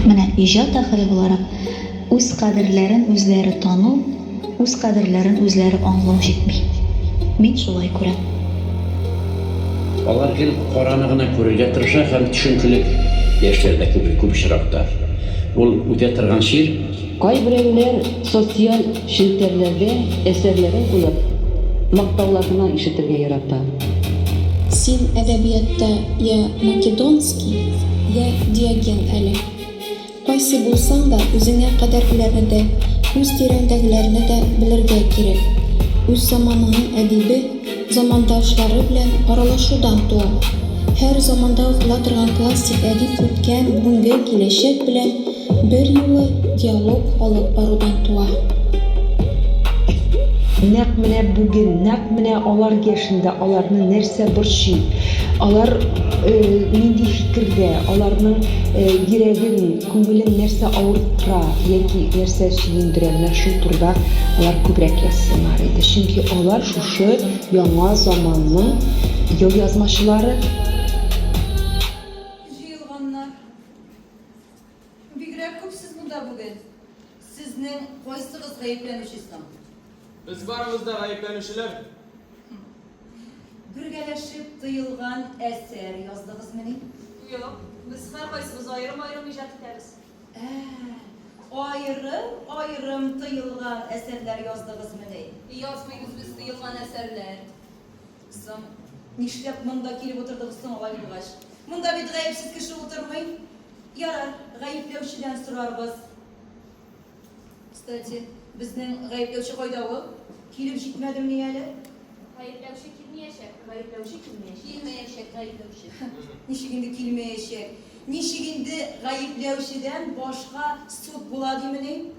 Менә иҗат әһеле буларак үз кадерләрен үзләре тану, үз кадерләрен үзләре аңлау җитми. Мин шулай күрәм. Алар гел караны гына күрергә тырыша һәм төшенкелек яшьләрдә күп, күп очракта. Ул үтә торган чир. Кайберәүләр социаль челтәрләрдә әсәрләрен куеп, мактаулар гына ишетергә ярата. Син әдәбиятта я Македонский, я Диоген әле. Кайсы булсаң да, үзеңә кадәрлеләрне дә, үз тирәңдәгеләрне дә белергә кирәк. Үз заманыңның әдибе замандашлары белән аралашудан туа. Һәр заманда укыла торган классик әдип үткән, бүгенге, киләчәк белән берьюлы диалог алып барудан туа. Нәкъ менә бүген, нәкъ менә алар яшендә аларны нәрсә борчый, алар нинди фикердә, аларның йөрәген, күңелен нәрсә авырттыра яки нәрсә сөендерә, менә шул турыда алар күбрәк язсыннар иде. Чөнки алар шушы яңа заманның елъязмачылары. Җыелганнар. Бигрәк күп сез монда бүген. Сезнең кайсыгыз гаепләнүче соң? Без барыбыз да гаепләнүчеләр. Бергәләшеп тыелган әсәр яздыгызмыни? Юк, без һәркайсыбыз аерым-аерым иҗат итәбез. Ә, аерым-аерым тыелган әсәрләр яздыгызмыни? Язмыйбыз без тыелган әсәрләр. Соң, нишләп монда килеп утырдыгыз соң алай булгач? Монда бит гаепсез кеше утырмый. Ярар, гаепләүчедән сорарбыз. Кстати, безнең гаепләүче кайда ул? Килеп җитмәдемени әле? Гаепләүче килмиячәк. Гаепләүче килмиячәк. Килмәячәк гаепләүче. Ничек инде килмәячәк? Ничек инде гаепләүчедән башка суд була димени?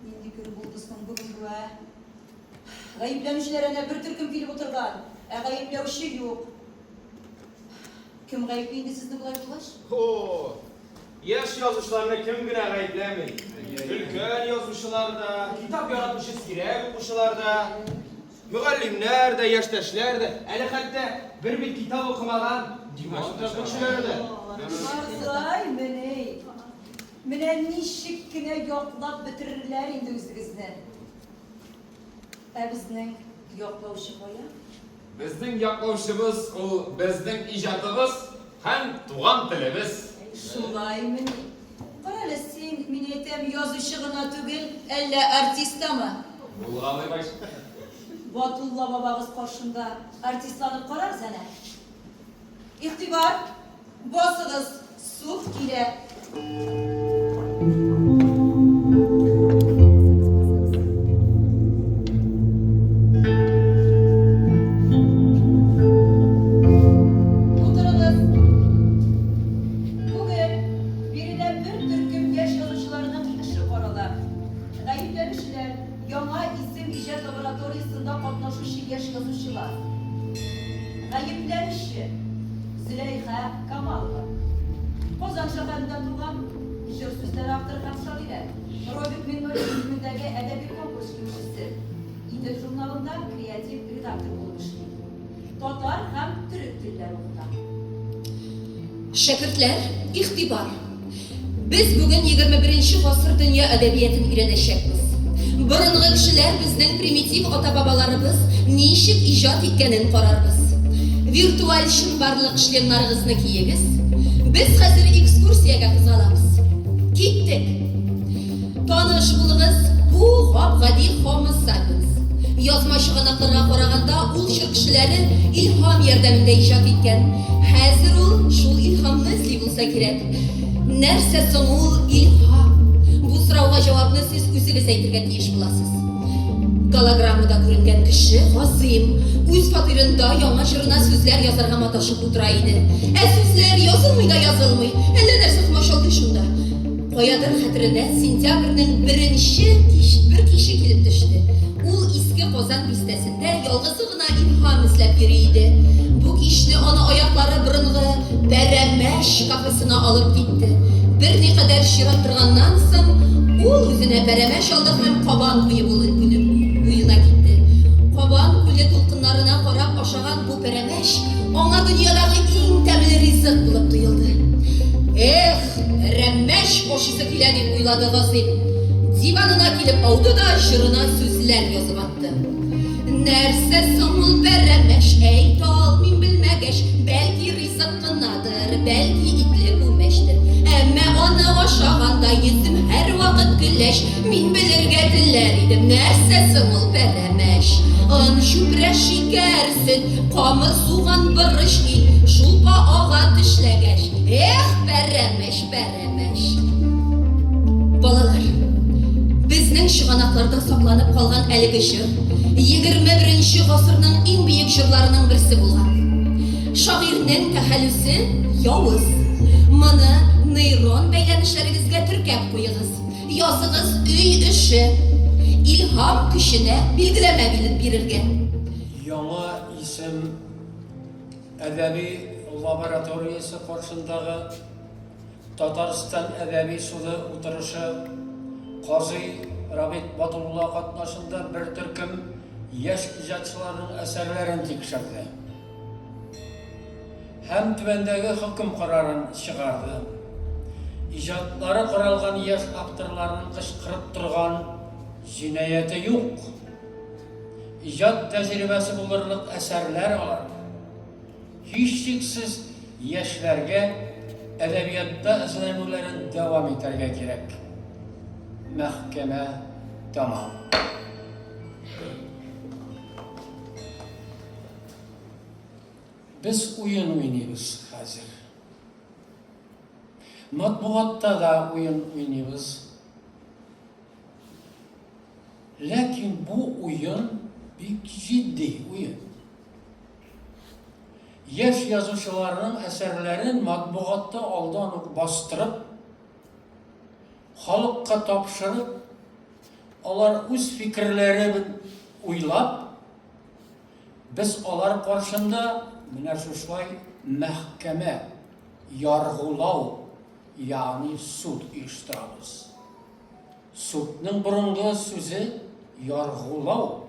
Нинди көн булды соң бүген бу, ә? Гаепләнүчеләр әнә бер төркем килеп утырган, ә гаепләүче юк. Кем гаепли инде сезне болай булгач? О, яшь язучыларны кем генә гаепләми. Өлкән язучылар да, китап яратучы сирәк укучылар да, мөгаллимнәр дә, яшьтәшләр дә, әле хәтта бер бит китап укымаган диван тәнкыйтьчеләре дә. Шулаймыни? Менә ничек кенә яклап бетерерләр инде үзегезне. Ә безнең яклаучы кая? Безнең яклаучыбыз ул безнең иҗатыбыз һәм туган телебез. Шулаймыни? Карале, син, мин әйтәм, язучы гына түгел, әллә артист тамы? Булгалый баш. Батулла бабагыз каршында артистланып карагыз әнә. Игътибар! Басыгыз, суд килә. Утырыгыз. Бүген биредә бер төркем яшь язучыларның эше карала. Гаепләнүчеләр, Яңа исем иҗат лабораториясендә катнашучы яшь язучылар. Гаепләнүче, Зөләйха Камалова. Казан шәһәрендә туган, җыр сүзләре авторы һәм шагыйрә, Роберт Миңнуллин исемендәге әдәби конкурс җиңүчесе. Идел журналында креатив редактор булып эшли. Татар һәм төрек телләре укыта. Шәкертләр, игътибар! Без бүген 21 гасыр дөнья әдәбиятын өйрәнәчәкбез. Борынгы кешеләр, безнең примитив ата-бабаларыбыз ничек иҗат иткәнен карарбыз. Виртуаль чынбарлык шлемнарыгызны киегез. Без хәзер экскурсиягә кузгалабыз. Киттек! Таныш булыгыз, бу гап-гади Homo sapiens. Язма чыганакларга караганда, ул чор кешеләре илһам ярдәмендә иҗат иткән. Хәзер ул шул илһамны эзли булса кирәк. Нәрсә соң ул илһам? Бу сорауга җавапны сез үзегез әйтергә тиеш буласыз. Голограммада күренгән кеше Газыйм үз фатирында яңа җырына сүзләр язарга маташып утыра иде. Ә сүзләр язылмый да язылмый. Әллә нәрсә комачаулый шунда. Каядыр хәтеренә сентябрьнең беренче кич, бер киче килеп төште. Ул Иске Казан бистәсендә ялгызы гына илһам эзләп йөри иде. Бу кичне аны аяклары борынгы Пәрәмәч кафесына алып китте. Берникадәр чират торганнан соң, ул үзенә пәрәмәч алды һәм Кабан куе күле буена китте. Кабан күле дулкыннарына карап ашаган бу пәрәмәч аңа дөньядагы иң тәмле ризык булып тоелды. Эх, пәрәмәч! Пәрәмәч ашыйсы килә, дип уйлады Газыйм. Диванына килеп ауды да җырына сүзләр язып атты. Нәрсә соң ул пәрәмәч, әйтә алмыйм белмәгәч, бәлки ризык кынадыр, бәлки итле күмәчтер. Әмма аны ашаганда йөзем һәрвакыт көләч, мин белергә теләр идем, нәрсә соң ул пәрәмәч? Он, чүпрә, шикәр, сөт, камыр, суган, борыч, ит, шулпа ага тешләгәч. Эх, пәрәмәч, пәрәмәч! Балалар, безнең чыганакларда сакланып калган әлеге җыр 21 гасырның иң бөек җырларының берсе булган. Шагыйрьнең тәхәллүсе явыз. Моны нейрон бәйләнешләрегезгә теркәп куегыз. Языгыз өй эше. Илһам көченә билгеләмә бирергә. Яңа исем әдәби лабораториясе каршындагы Татарстан әдәби суды утырышы казый Рабит Батулла катнашында бер төркем яшь иҗатчыларның әсәрләрен тикшерде һәм түбәндәге хөкем карарын чыгарды. Иҗатлары каралган яшь авторларның кычкырып торган җинаяте юк. Иҗат тәҗрибәсе булырлык әсәрләр алар. Һичшиксез, яшьләргә әдәбиятта эзләнүләрен дәвам итәргә кирәк. Мәхкәмә тәмам. Без уен уйныйбыз хәзер. Матбугатта да уен уйныйбыз. Ләкин бу уен бик җитди уен. Яшь язучыларның әсәрләрен матбугатта алдан ук бастырып, халыкка тапшырып, алар үз фикерләрен уйлап, без алар каршында менә шушылай мәхкәмә, яргулау, ягъни суд оештырабыз. Судның борынгы сүзе яргулау.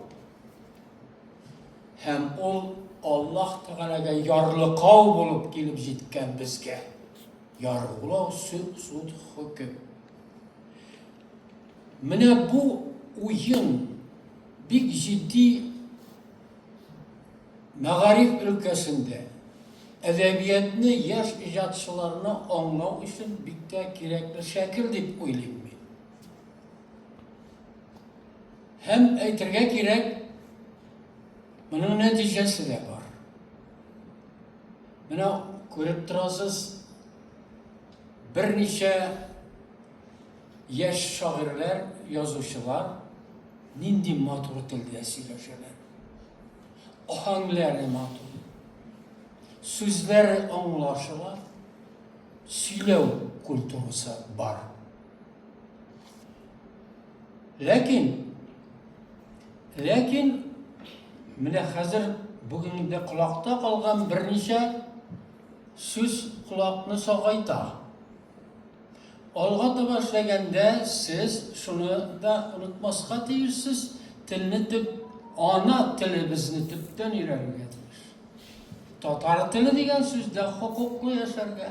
Һәм ул Аллаһ Тәгаләгә ярлыкау булып килеп җиткән безгә. Яргулау, суд, суд, хөкем. Менә бу уен бик җитди мәгариф өлкәсендә әдәбиятны яшь иҗатчыларны аңлау өчен бик тә кирәкле шәкел дип уйлыйм мин. Һәм әйтергә кирәк, моның нәтиҗәсе дә бар. Менә күреп торасыз, берничә яшь шагыйрьләр, язучылар нинди матур телдә сөйләшәләр. Аһәңләре матур. Сүзләре аңлашыла, сөйләү культурасы бар. Ләкин, ләкин менә хәзер бүгенге колакта калган берничә сүз колакны сагайта. Алга таба эшләгәндә сез шуны да онытмаска тиешсез, телне төп ана телебезне төптән өйрәнергә тиеш. Татар теле дигән сүздә хокуклы яшәргә,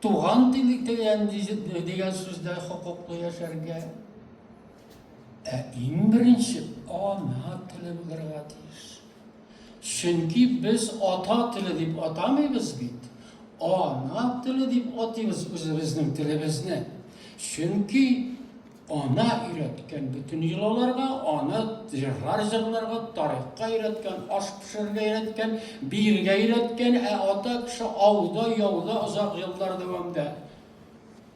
Туган тел дигән дигән сүздә хокуклы яшәргә. Ә иң беренче ана теле булырга тиеш. Чөнки без ата теле дип атамыйбыз бит. Ана теле дип атыйбыз үзебезнең телебезне. Чөнки Ана өйрәткән бөтен йолаларга, аны җырлар җырларга, тарихка өйрәткән, аш пешерергә өйрәткән, биергә өйрәткән, ә ата кеше ауда, яуда озак еллар дәвамында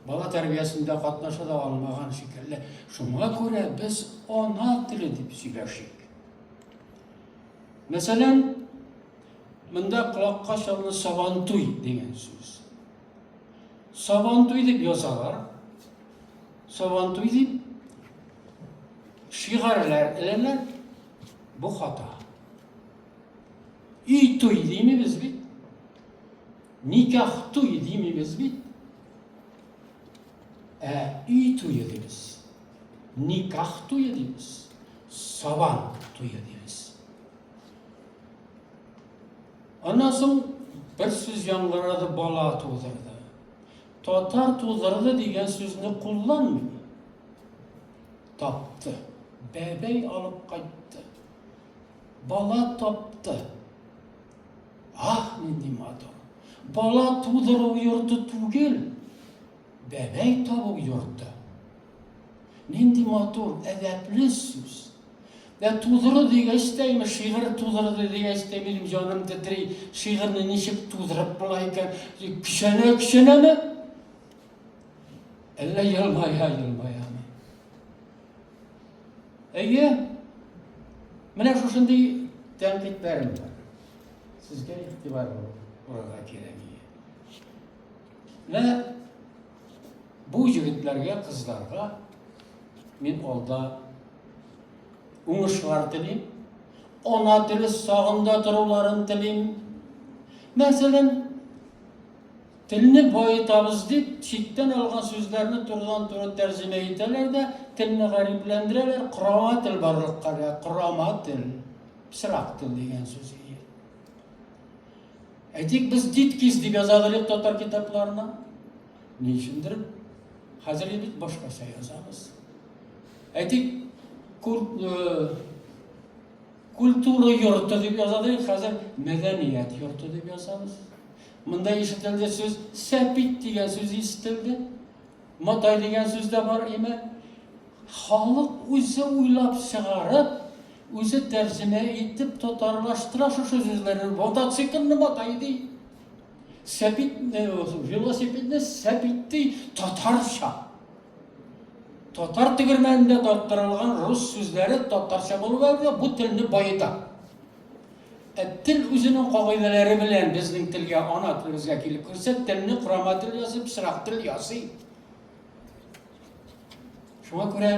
бала тәрбиясендә катнаша да алмаган шикелле. Шуңа күрә без ана теле дип сөйләшик. Мәсәлән, монда колакка чалыны сабантуй дигән сүз. Сабантуй дип язалар. Сабантуй дип шигарьләр эләләр. Бу хата. Өй туй димибез бит. Никах туй димибез бит. Ә өй туе дибез. Никах туе дибез. Сабан туе дибез. Аннан соң бер сүз яңгырады, бала тудырды. Татар тудырды дигән сүзне кулланмый. Тапты. Бәбәй алып кайтты. Бала тапты. Ах, нинди матур. Бала тудыру йорты түгел, бәбәй табу йорты. Нинди матур, әдәпле сүз. Ә тудыру дигәч тә, имеш, шигырь тудырды дигәч тә, минем җаным тетри. Шигырьне ничек тудырып була икән? Көчәнә, көчәнәме? Әллә елмая, елмаямы? Әйе, менә шушындый тәнкыйтьләрем бар. Сезгә игътибар булырга кирәк. Менә бу егетләргә, кызларга мин алда уңышлар телим. Ана теле сагында торуларын телим. Мәсәлән, телне баетабыз дип, читтән алган сүзләрне турыдан-туры тәрҗемә итәләр дә, телне гарипләндерәләр, корама тел барлыкка килә, корама тел, пычрак тел дигән сүз. Әйтик, без диткиз дип яза идек татар китапларына. Ни өчендер хәзер бит башкача язабыз. Әйтик, э, культура йорты дип яза идек, хәзер мәдәният йорты дип язабыз. Монда ишетелде сүз сәпит дигән сүз ишетелде. Матай дигән сүз дә бар име? Халык үзе уйлап чыгарып, үзе тәрҗемә итеп татарлаштыра шушы сүзләрне. Мотоциклны матай ди. Сәпитне, велосипедны сәпит ди, татарча. Татар тегермәнендә тарттырылган рус сүзләре татарча булып әверелә, бу телне баета. Ә тел үзенең кагыйдәләре белән безнең телгә, ана телебезгә килеп керсә, телне корама тел ясый, пычрак тел ясый. Шуңа күрә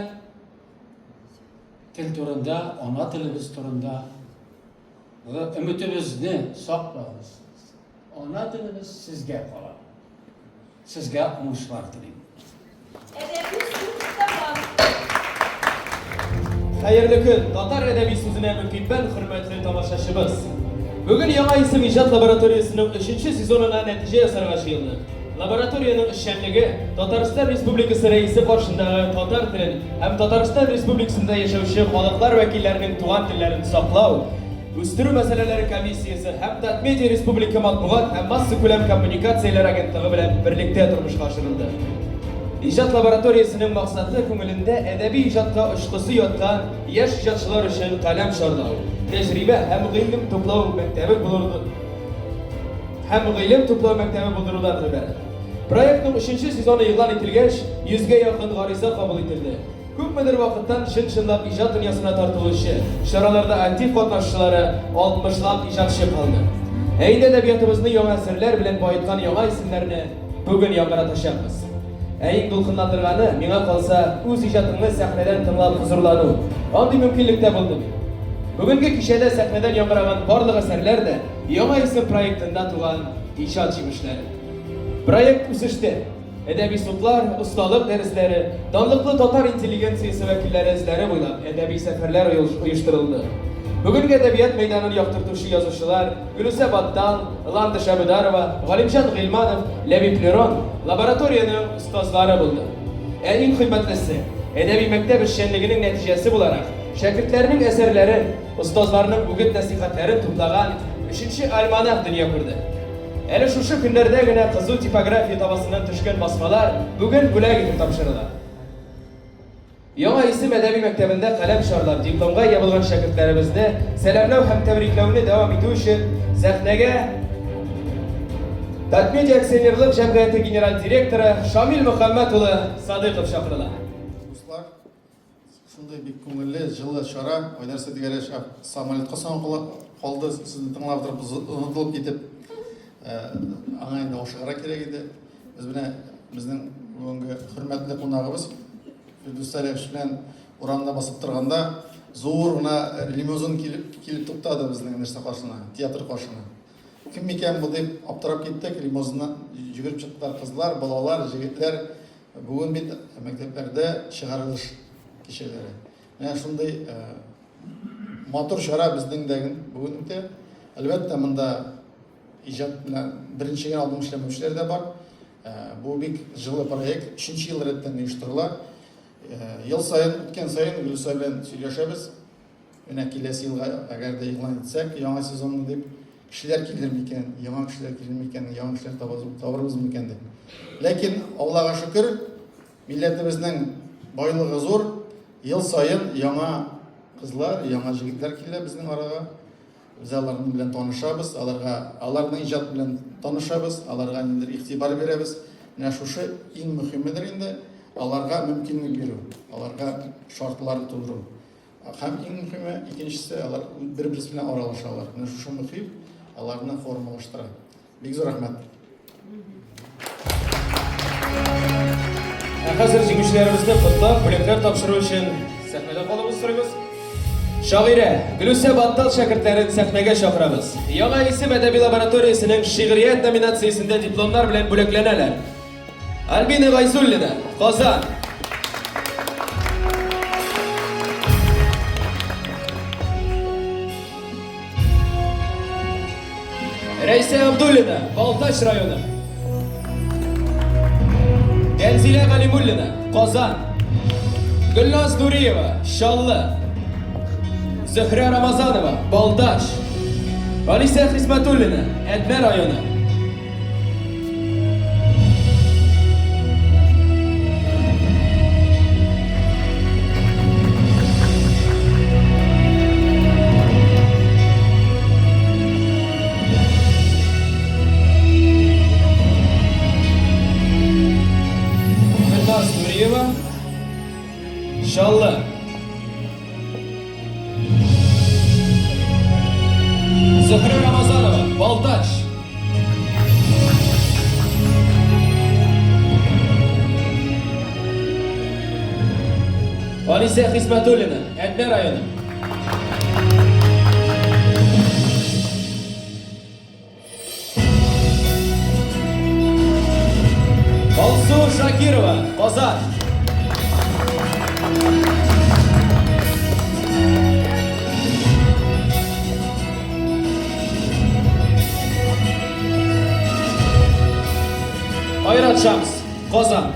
тел турында, ана телебез турында өметебезне саклагыз. Ана телебез сезгә кала. Сезгә уңышлар телим. Әдәби сүз тәмам. Хәерле көн, татар әдәби сүзенә мөкиббән хөрмәтле тамашачыбыз. Бүген Яңа исем иҗат лабораториясенең өченче сезонына нәтиҗә ясарга җыелдык. Лабораториянең эшчәнлеге Татарстан Республикасы Рәисе каршындагы татар телен һәм Татарстан Республикасында яшәүче халыклар вәкилләренең туган телләрен саклау, Үстерү мәсьәләләре комиссиясе һәм Татмедиа республика матбугат һәм массакүләм коммуникацияләр агентлыгы белән берлектә тормышка ашырылды. Иҗат лабораториясенең максаты күңелендә әдәби иҗатка очкысы яткан яшь иҗатчылар өчен каләм чарлау, тәҗрибә һәм гыйлем туплау мәктәбе булыр һәм гыйлем туплау мәктәбе булдырудан гыйбарәт. Проектның өченче сезоны игълан ителгәч, йөзгә якын гариза кабул ителде. Күпмедер вакыттан чын-чынлап иҗат дөньясына тартылучы, чараларда актив катнашучылары алтмышлап иҗатчы калды. Ә инде әдәбиятыбызны яңа әсәрләр белән баеткан яңа исемнәрне бүген яңгыратачакбыз. Ә иң дулкынландырганы, миңа калса, үз иҗатыңны сәхнәдән тыңлап хозурлану. Андый мөмкинлек тә булды бит. Бүгенге кичәдә сәхнәдән яңгыраган барлык әсәрләр дә Яңа исем проектында туган иҗат җимешләре. Проект үсештә. Әдәби судлар, осталык дәресләре, данлыклы татар интеллигенциясе вәкилләре эзләре буйлап әдәби сәфәрләр оештырылды. Бүгенге әдәбият мәйданын яктыртучы язучылар Гөлүсә Баттал, Ландыш Әбүдарова, Галимҗан Гыйльманов, Ләбиб Лерон лабораториянең остазлары булды. Ә иң кыйммәтлесе, әдәби мәктәп эшчәнлегенең нәтиҗәсе буларак, шәкертләрнең әсәрләрен, остазларның үгет-нәсыйхәтләрен туплаган өченче альманах дөнья күрде. Әле шушы көннәрдә генә кызу типография табасыннан төшкән басмалар бүген бүләк итеп тапшырыла. Яңа исем әдәби мәктәбендә каләм чарлап дипломга ия булган шәкертләребезне сәламләү һәм тәбрикләүне дәвам итү өчен сәхнәгә Татмедиа акционерлык җәмгыяте генераль директоры Шамил Мөхәммәт улы Садыйков чакырыла. Дуслар, Шундый бик күңелле, җылы чара. Айдар Сәдгәрәш самолетка соң калды, сезне тыңлап торып, онытылып китеп. Аңа инде ашыгырга кирәк иде. Без менә безнең бүгенге хөрмәтле кунагыбыз Фирдүс Салихович белән урамда басып торганда зур гына лимузин килеп килеп туктады безнең нәрсә каршына, театр каршына. Кем микән бу дип аптырап киттек, лимузиннан йөгереп чыктылар кызлар, балалар, җегетләр. Бүген бит мәктәпләрдә чыгарылыш кичәләре. Менә шундый матур чара безнең дә бүген үтә. Әлбәттә, монда иҗат белән беренче генә адым эшләмәүчеләр дә бар. Бу бик җылы проект, өченче ел рәттән оештырыла. Ел саен, үткән саен Гөлүсә белән сөйләшәбез. Менә киләсе елга әгәр дә игълан итсәк, яңа сезонны дип, кешеләр килер микән, яңа кешеләр килер микән, яңа кешеләр табырбыз микән дип. Ләкин Аллага шөкер, милләтебезнең байлыгы зур, ел саен яңа кызлар, яңа җегетләр килә безнең арага. Без аларның белән танышабыз, аларга, аларның иҗат белән танышабыз, аларга ниндидер игътибар бирәбез. Менә шушы иң мөһимедер инде, аларга мөмкинлек бирү, аларга шартлар тудыру. Һәм иң мөһиме, икенчесе, алар бер-берсе белән аралашалар. Менә шушы мөхит аларны формалаштыра. Бик зур рәхмәт. Ә хәзер җиңүчеләребезне котлап, бүләкләр тапшыру өчен сәхнәдә калуыбыз сорыйбыз. Шагыйрә Гөлүсә Баттал шәкертләрен сәхнәгә чакырабыз. Яңа исем әдәби лабораториясенең шигърият номинациясендә дипломнар белән бүләкләнәләр. Альбина Гайзуллина, Казан. Рәйсә Абдуллина, Балтач районы. Тәнзилә Галимуллина, Казан. Гөлназ Нуриева, Чаллы. Зөһрә Рамазанова, Балтач. Алисә Хисмәтуллина, Әтнә районы. Гөлназ Нуриева, Чаллы. Зөһрә Рамазанова, Балтач. Алисә Хисмәтуллина, Әтнә районы. Алсу Шакирова, Казан. Айрат Шамс, Казан.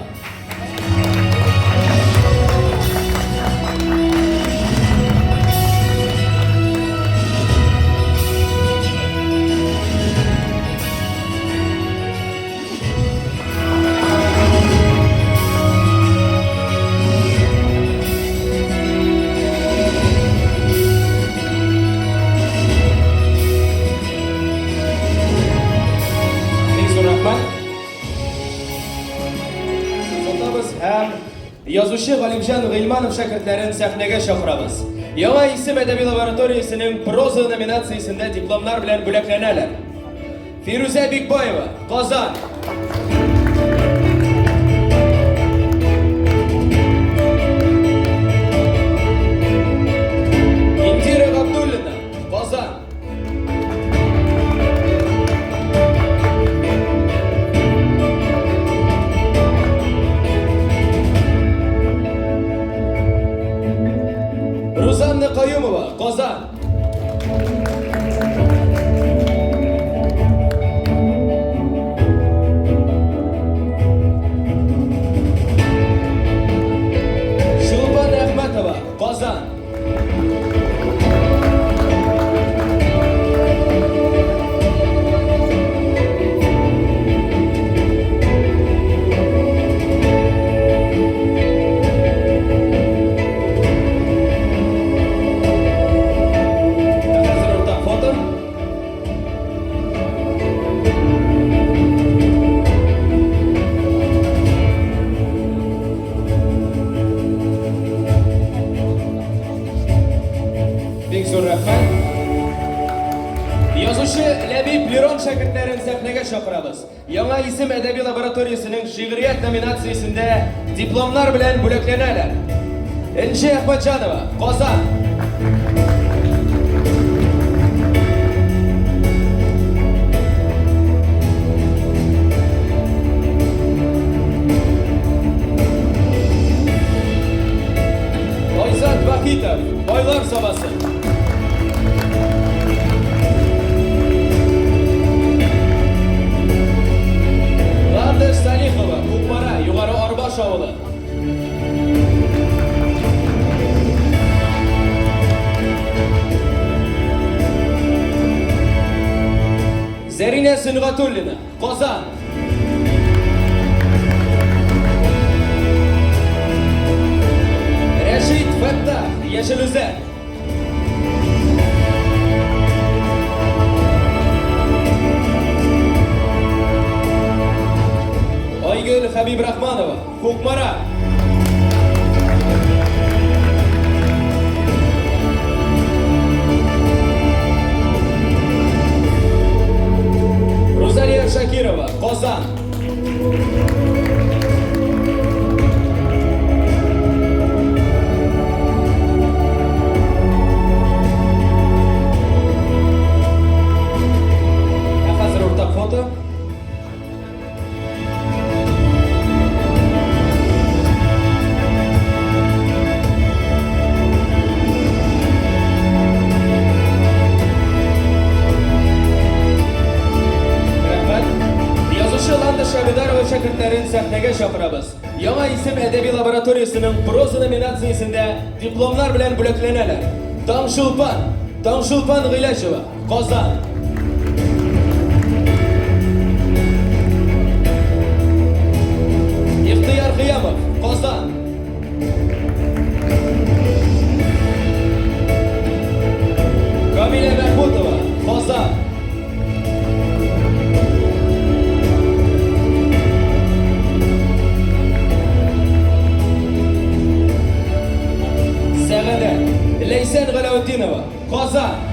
Бик зур рәхмәт. Озатабыз һәм язучы Галимҗан Гыйльманов шәкертләрен сәхнәгә чакырабыз. Яңа исем әдәби лабораториясенең проза номинациясендә дипломнар белән бүләкләнәләр. Фирүзә Бикбаева, Казан. Индира Габдуллина, Казан. Рузанна Каюмова, Казан. Чулпан Әхмәтова, Казан. Хәзер уртак фото. Бик зур рәхмәт. Язучы Ләбиб Лерон шәкертләрен сәхнәгә чакырабыз. Яңа исем әдәби лабораториясенең шигърият номинациясендә дипломнар белән бүләкләнәләр. Энҗе Әхмәтҗанова, Казан. Айзат Вахитов, Байлар Сабасы. Ландыш Салихова. Ринә Сөнгатуллина, Казан. Рәшит Фәттах, Яшел Үзән. Айгөл Хәбибрахманова, Кукмара. Рузалия Шакирова, Казан. Ә хәзер уртак фото. Рәхмәт. Язучы Ландыш Абидарова шәкертләрен сәхнәгә чакырабыз. Яңа исем әдәби лабораториясенең проза номинациясендә дипломнар белән бүләкләнәләр. Таңчулпан, Таңчулпан Гыйләҗева, Казан. Ихтыяр Кыямов, Казан. Камилә Мәхмүтова, Казан. Сәгадә, Ләйсән Галәүтдинова, Казан.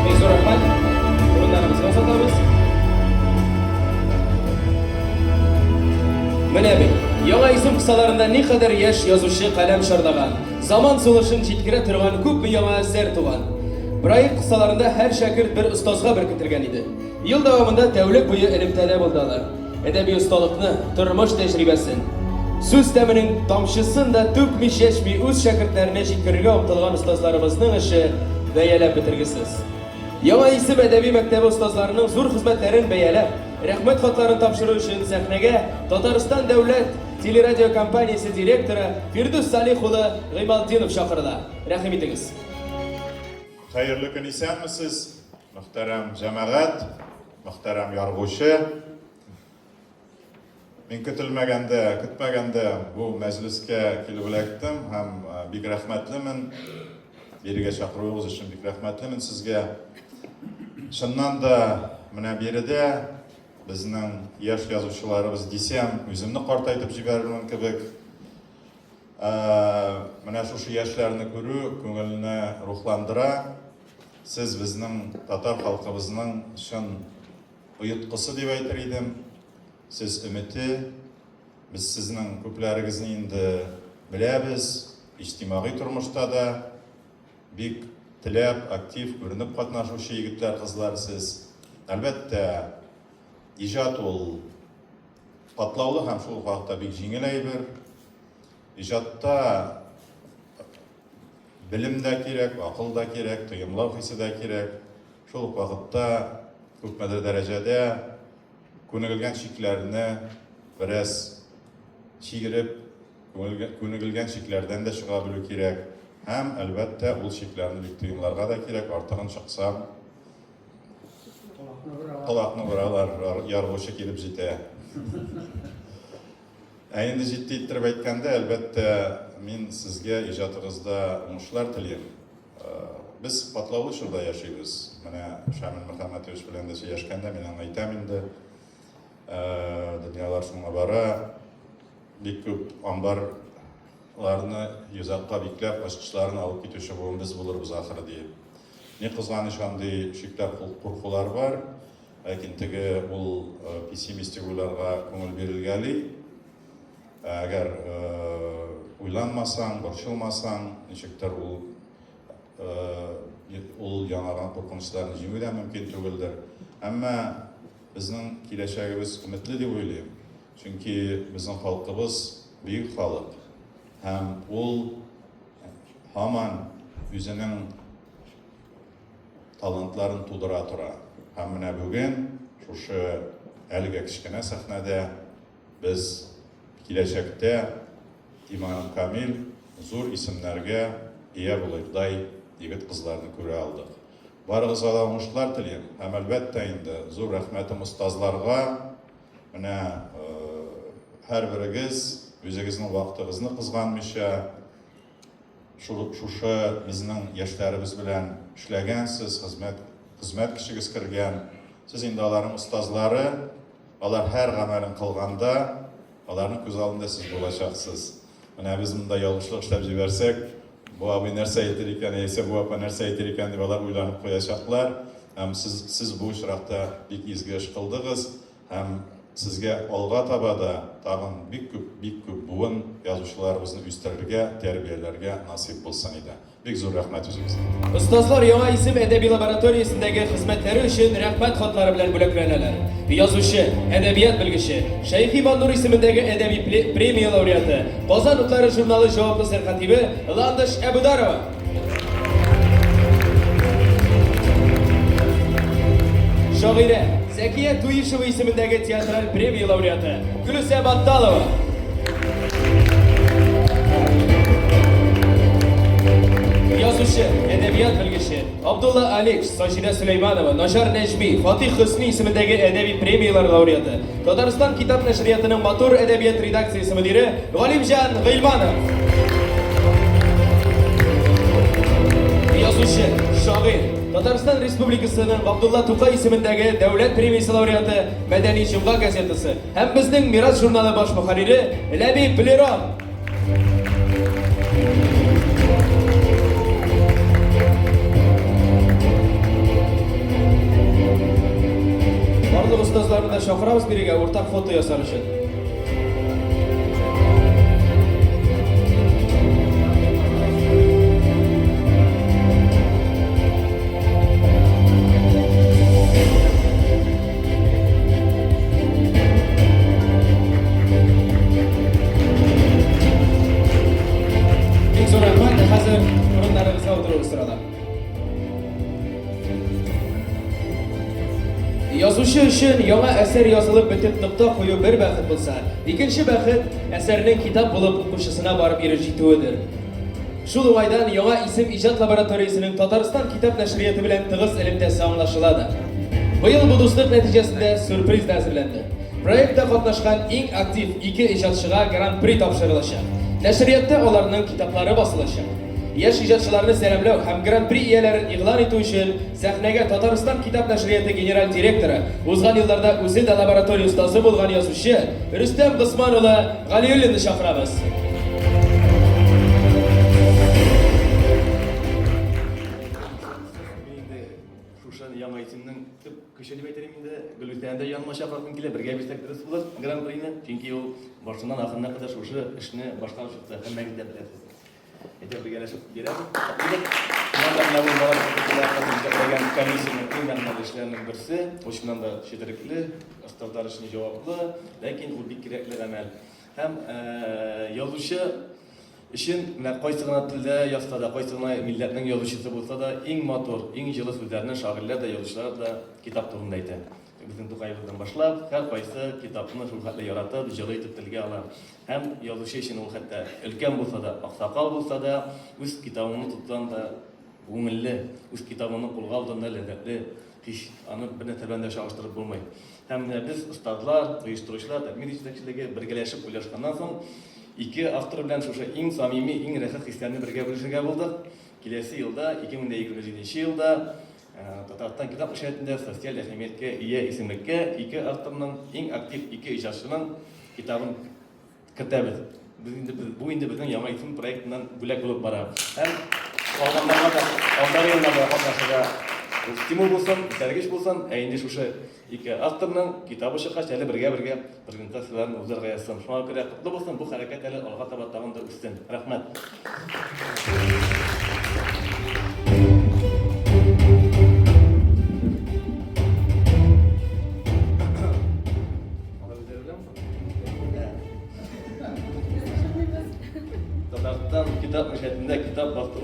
Бик зур рәхмәт. Урыннарыбызга озатабыз. Менә бит, яңа исем кысаларында никадәр яшь язучы каләм чарлаган, заман сулышын җиткерә торган күпме яңа әсәр туган. Проект кысаларында һәр шәкерт бер остазга беркетелгән иде. Ел дәвамында тәүлек буе элемтәдә булды алар. Әдәби осталыкны, тормыш тәҗрибәсен, сүз тәменең тамчысын да түкми-чәчми үз шәкертләренә җиткерергә омтылган остазларыбызның эше бәяләп бетергесез. Яңа исем әдәби мәктәбе остазларының зур хезмәтләрен бәяләп, рәхмәт хатларын тапшыру өчен сәхнәгә Татарстан дәүләт телерадиокомпаниясе директоры Фирдүс Салих улы Гыймалтдинов чакырыла. Рәхим итегез. Хәерле көн, исәнмесез, мөхтәрәм җәмәгать, мөхтәрәм яргучы. Мин көтелмәгәндә, көтмәгәндә бу мәҗлескә килеп эләктем һәм э, бик рәхмәтлемен. Бирегә чакыруыгыз өчен бик рәхмәтлемен сезгә. Чыннан да менә биредә безнең яшь язучыларыбыз дисәм, үземне картайтып җибәрермен кебек. Э, менә шушы яшьләрне күрү күңелне рухландыра. Сез безнең татар халкыбызның чын оеткысы дип әйтер идем. Сез өмете. Без сезнең күпләрегезне инде беләбез. Иҗтимагый тормышта да бик теләп, актив күренеп катнашучы егетләр, кызлар сез. Әлбәттә, иҗат ул катлаулы һәм шул ук вакытта бик җиңел әйбер. Иҗатта белем дә кирәк, акыл да кирәк, тоемлау хисе дә кирәк. Шул ук вакытта күпмедер дәрәҗәдә күнегелгән чикләрне бераз чигереп, күнегелгән чикләрдән дә чыга белү кирәк. Һәм, әлбәттә, ул чикләрне бик тоемларга да кирәк, артыгын чыксаң, колакны боралар, яргучы килеп җитә. Ә инде җитди иттереп әйткәндә, әлбәттә, мин сезгә иҗатыгызда уңышлар телим. Без катлаулы чорда яшибез. Менә Шамил Мөхәммәтович белән дә сөйләшкәндә мин аңа әйтәм инде, дөньялар шуңа бара, бик күп амбарларны йозакка бикләп, ачкычларын алып китүче буын без булырбыз ахыры диеп. Ни кызганыч, андый шикләр, куркулар бар. Ләкин теге ул пессимистик уйларга күңел бирелгәли. Әгәр уйланмасаң, борчылмасаң, ничектер ул ул яңарган куркынычларны җиңү дә мөмкин түгелдер. Әмма безнең киләчәгебез өметле дип уйлыйм. Чөнки безнең халкыбыз бөек халык. Һәм ул һаман үзенең талантларын тудыра тора. Һәм менә бүген шушы әлегә кечкенә сәхнәдә без киләчәктә иманым камил зур исемнәргә ия булырдай егет-кызларны күрә алдык. Барыгызга да уңышлар телим һәм, әлбәттә инде, зур рәхмәтем остазларга. Менә һәрберегез үзегезнең вакытыгызны кызганмыйча, шушы безнең яшьләребез белән эшләгәнсез, хезмәт хезмәт көчегез кергән. Сез инде аларның остазлары, алар һәр гамәлен кылганда, аларның күз алдында сез булачаксыз. Менә без монда ялгышлык эшләп җибәрсәк, бу абый нәрсә әйтер икән, яисә бу апа нәрсә әйтер икән дип алар уйланып куячаклар. Һәм сез, сез бу очракта бик изге эш кылдыгыз. Һәм сезгә алга таба да тагын бик күп, бик күп буын язучыларыбызны үстерергә, тәрбияләргә насыйп булсын иде. Бик зур рәхмәт үзегезгә. Остазлар Яңа исем әдәби лабораториясендәге хезмәтләре өчен рәхмәт хатлары белән бүләкләнәләр. Язучы, әдәбият белгече, Шәйхи Маннур исемендәге әдәби премия лауреаты, Казан утлары журналы җаваплы сәркатибе Ландыш Әбүдарова. Шагыйрә, Зәкия Туишева исемендәге театраль премия лауреаты Гөлүсә Батталова. Язучы, әдәбият белгече Абдулла Алиш, Саҗидә Сөләйманова, Наҗар Нәҗми, Фатих Хөсни исемендәге әдәби премияләр лауреаты, Татарстан китап нәшриятының матур әдәбият редакциясе мөдире Галимҗан Гыйльманов. Язучы, шагыйрь, Татарстан Республикасының Габдулла Тукай исемендәге дәүләт премиясе лауреаты Мәдәни җомга газетасы һәм безнең Мирас журналы баш мөхәррире Ләбиб Лерон. Барлык остазларны да чакырабыз бирегә уртак фото ясар өчен. Бик зур рәхмәт. Хәзер урыннарыгызга утыруыгыз сорала. Язучы өчен яңа әсәр язылып бетеп нокта кую бер бәхет булса, икенче бәхет әсәрнең китап булып укучысына барып ирешеп җитүедер. Шул уңайдан Яңа исем иҗат лабораториясенең Татарстан китап нәшрияты белән тыгыз элемтәсе аңлашыла да. Быел бу дуслык нәтиҗәсендә сюрприз да әзерләнде. Проектта катнашкан иң актив ике иҗатчыга гран-при тапшырылачак. Нәшриятта аларның китаплары басылачак. Яшь иҗатчыларны сәламләү һәм гран-при ияләрен игълан итү өчен сәхнәгә Татарстан китап нәшрияты генераль директоры, узган елларда үзе дә лаборатория остазы булган язучы Рөстәм Госман улы Галиуллинны чакырабыз. Мин инде шушы яңа исемнең төп көче дип әйтер идем инде. Гөлүсәне дә яныма чакырасым килә, бергә бирсәк дөрес булыр гран-прины. Чөнки ул башыннан ахырына кадәр шушы эшне башкарып чыкты. Һәммәгез дә беләсез. Әйдә бергәләшеп бирәбез. Чыннан да менә бу балалар җитәкләгән комиссиянең иң мәгънәле эшләренең берсе. Ул чыннан да четерекле, остазлар өчен җаваплы, ләкин ул бик кирәкле гамәл. Һәм язучы өчен менә кайсы гына телдә язса да, кайсы гына милләтнең язучысы булса да, иң матур, иң җылы сүзләрне шагыйрьләр дә, язучылар да китап турында әйтә. Безнең Тукаебыздан башлап, һәркайсы китапны шул хәтле яратып, җылы итеп телгә ала. Һәм язучы өчен ул хәтта өлкән булса да, аксакал булса да, үз китабыңны тотсаң да күңелле, үз китабыңны кулга алганда да ләззәтле, һич аны бер нәрсә белән дә чагыштырып булмый. Һәм менә без, остазлар, оештыручылар, Татмедиа җитәкчелеге бергәләшеп уйлашканнан соң, ике автор белән шушы иң самими, иң рәхәт хисләрне бергә бүлешергә булдык. Киләсе елда, 2027 нче елда Татарстан китап нәшриятында социаль әһәмияткә ия исемлеккә ике авторның, иң актив ике иҗатчының китабын кертәбез. Без инде без, бу инде безнең яңа исем проектыннан бүләк булып бара. Һәм калганнарга да алдагы елларда катнашырга стимул булсын, этәргеч булсын. Ә инде шушы ике авторның китабы чыккач, әле бергә-бергә презентацияләрен уздырырга язсын. Шуңа күрә котлы булсын, бу хәрәкәт әле алга таба тагын да үссен. Рәхмәт.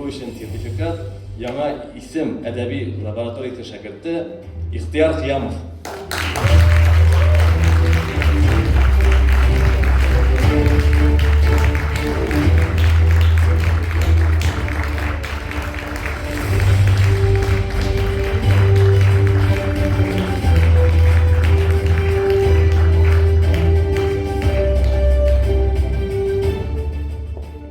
уку өчен сертификат, Яңа исем әдәби лабораториясе шәкерте Ихтыяр Кыямов.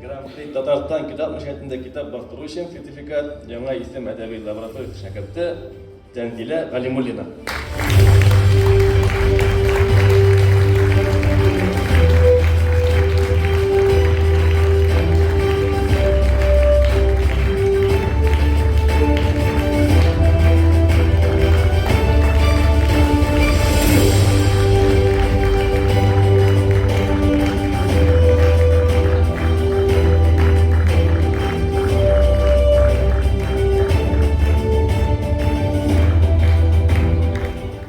Гран-при Татарстан китап нәшриятында китап бастыру өчен сертификат, Яңа исем әдәби лабораториясе шәкерте Тәнзилә Галимуллина.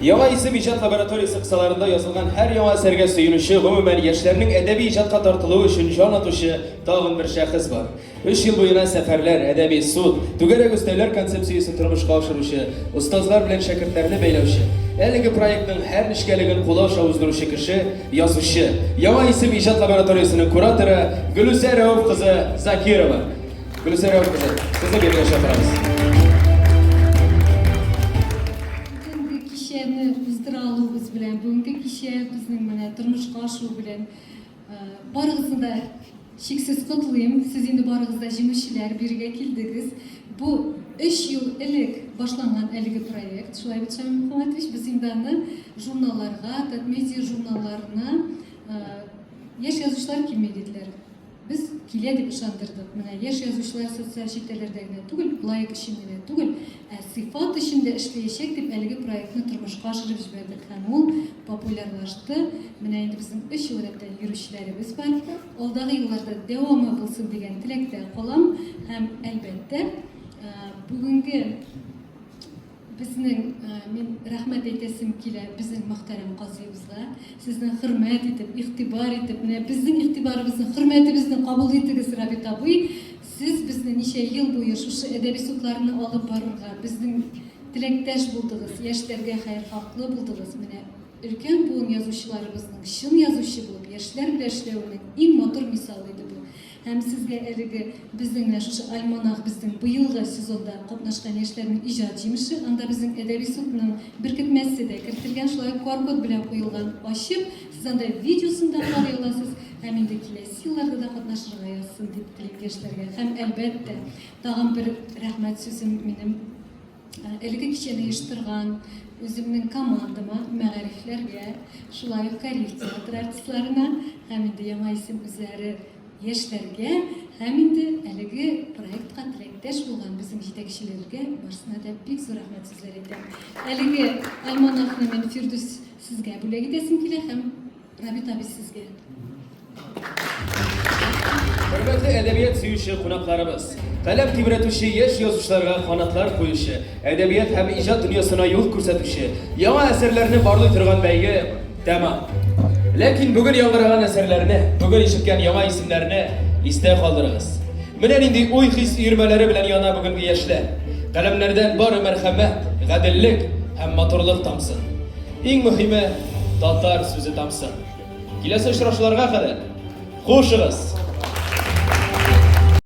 Яңа исем иҗат лабораториясе кысаларында язылган һәр яңа әсәргә сөенүче, гомумән, яшьләрнең әдәби иҗатка тартылуы өчен җан атучы тагын бер шәхес бар. Өч ел буена сәфәрләр, әдәби суд, түгәрәк өстәлләр концепциясен тормышка ашыручы, остазлар белән шәкертләрне бәйләүче, әлеге проектның һәр нечкәлеген кулы аша уздыручы кеше, язучы, Яңа исем иҗат лабораториясенең кураторы Гөлүсә Рәүф кызы Закирова. Гөлүсә Рәүф кызы, сезне бирегә чакырабыз. Бүгенге кичәне уздыра алуыбыз белән, бүгенге кичә безнең менә тормышка ашуы белән Барыгызны да чиксез котлыйм. Сез инде барыгыз да җиңүчеләр, бирегә килдегез. Бу өч ел элек башланган әлеге проект. Шулай бит, Шамил Мөхәммәтович, без инде аны журналларга, Татмедиа журналларына яшь язучылар килми диделәр. Без килә дип ышандырдык. Менә яшь язучылар социаль челтәрләрдә генә түгел, лайк өчен генә түгел, ә сыйфат өчен дә эшләячәк дип әлеге проектны тормышка ашырып җибәрдек һәм ул популярлашты. Менә инде безнең өч ел рәттән йөрүчеләребез бар. Алдагы елларда дәвамы булсын дигән теләктә калам һәм, әлбәттә, бүгенге Безнең, мин рәхмәт әйтәсем килә безнең мөхтәрәм казыебызга. Сезне хөрмәт итеп, игътибар итеп, менә безнең игътибарыбызны, хөрмәтебезне кабул итегез, Рабит абый. Сез безне ничә ел буе шушы әдәби судларны алып барырга, безнең теләктәш булдыгыз, яшьләргә хәерхаһлы булдыгыз. Менә өлкән буын язучыларыбызның чын язучы булып, яшьләр белән эшләвенең иң матур мисалы иде бу. Һәм сезгә әлеге безнең менә шушы альманах безнең быелгы сезонда катнашкан яшьләрнең иҗат җимеше, анда безнең әдәби судның беркетмәсе дә кертелгән, шулай ук QR-код белән куелган, ачып, сез анда видеосын да карый аласыз һәм инде киләсе елларда да катнашырга язсын дип телим яшьләргә. Һәм, әлбәттә, тагын бер рәхмәт сүзем минем Әлеге кичәне оештырган үземнең командама, мәгарифләргә, шулай ук Кариев театры артистларына һәм инде Яңа исем үзләре яшьләргә һәм инде әлеге проектка теләктәш булган безнең җитәкчеләргә барсына да бик зур рәхмәт сүзләре әйтәм. Әлеге альманахны мин Фирдүс сезгә бүләк итәсем килә һәм Рабит абый сезгә. Хөрмәтле әдәбият сөюче кунакларыбыз! Каләм тибрәтүче яшь язучыларга канатлар куючы, әдәбият һәм иҗат дөньясына юл күрсәтүче, яңа әсәрләрне барлый торган бәйге тәмам. Ләкин бүген яңгыраган әсәрләрне, бүген ишеткән яңа исемнәрне истә калдырыгыз. Менә нинди уй-хис өермәләре белән яна бүгенге яшьләр. Каләмнәрдән бары мәрхәмәт, гаделлек һәм матурлык тамсын. Иң мөһиме, татар сүзе тамсын. Киләсе очрашуларга кадәр, хушыгыз!